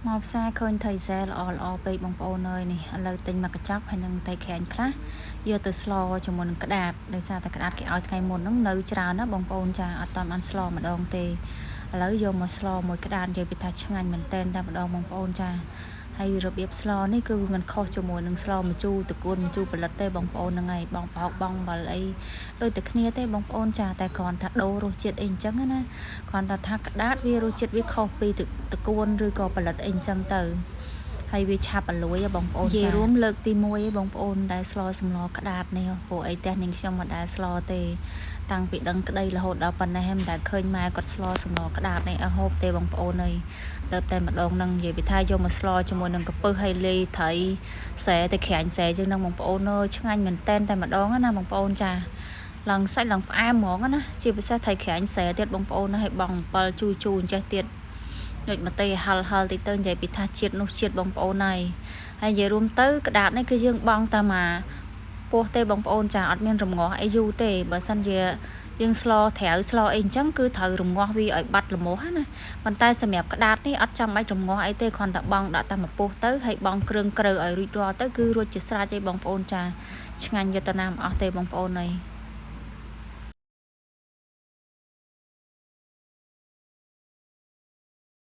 មកផ្សារឃើញថៃសែល្អល្អពេកបងប្អូនអើយនេះឥឡូវទិញមកកញ្ចប់ហើយនឹងតែក្រាញ់ខ្លះយកទៅស្លជាមួយនឹងក្តាតដោយសារតែក្តាតគេឲ្យថ្ងៃមុនហ្នឹងនៅច្រើនណាបងប្អូនចាអត់តាន់បានស្លម្ដងទេឥឡូវយកមកស្លមួយក្តាតនិយាយពីថាឆ្ងាញ់មែនតែនតែម្ដងបងប្អូនចាហើយរបៀបស្លនេះគឺវាមិនខុសជាមួយនឹងស្លម្ជូរតកួនម្ជូរផលិតទេបងប្អូនហ្នឹងហើយបងប្រហុកបងអំបិលអីដូចតែគ្នាទេបងប្អូនចាតែគ្រាន់តែដូររសជាតិអីអញ្ចឹងណាគ្រាន់តែថាក្តាតវារសជាតិវាខុសពីតកួនឬក៏ផលិតអីអញ្ចឹងទៅហើយវាឆាប់អលួយបងប្អូនចានិយាយរួមលើកទី1ឯងបងប្អូនដែលស្លសម្លក្តាតនេះព្រោះអីផ្ទះនាងខ្ញុំមិនដែលស្លទេតាំងពីដឹងក្តីរហូតដល់ប៉ុណ្ណេះមិនដែលឃើញម៉ែគាត់ស្លសម្លក្តាតនេះឲ្យហូបទេបងប្អូនអើយទៅតែម្ដងនឹងនិយាយពីថាយកមកស្លជាមួយនឹងកាពឹសហើយលាយត្រីស្រែទៅក្រាញ់ស្រែជាងនឹងបងប្អូនអើយឆ្ងាញ់មែនតែនតែម្ដងណាបងប្អូនចាឡើងសាច់ឡើងផ្អែមហ្មងណាជាពិសេសត្រីក្រាញ់ស្រែទៀតបងប្អូនហើយបងអំពិលជូរជូរអញ្ចេះទៀតដូចម្ទេសហល់ហល់តិចទៅនិយាយពីថាជាតិនោះជាតិបងប្អូនហើយហើយនិយាយរួមទៅក្តាតនេះគឺយើងបង់តែមកពោះទេបងប្អូនចាអត់មានរងាស់អីយូរទេបើសិនជាយើងស្លត្រាវស្លអីអញ្ចឹងគឺត្រូវរងាស់វាឲ្យបាត់ល្មោះណាប៉ុន្តែសម្រាប់ក្តាតនេះអត់ចាំបាច់រងាស់អីទេគ្រាន់តែបង់ដាក់តែមួយពោះទៅហើយបង់គ្រឿងក្រៅឲ្យរួចរាល់ទៅគឺរួចជាស្រេចឯងបងប្អូនចាឆ្ងាញ់យុទ្ធនាមិនអស់ទេបងប្អូនអើយ។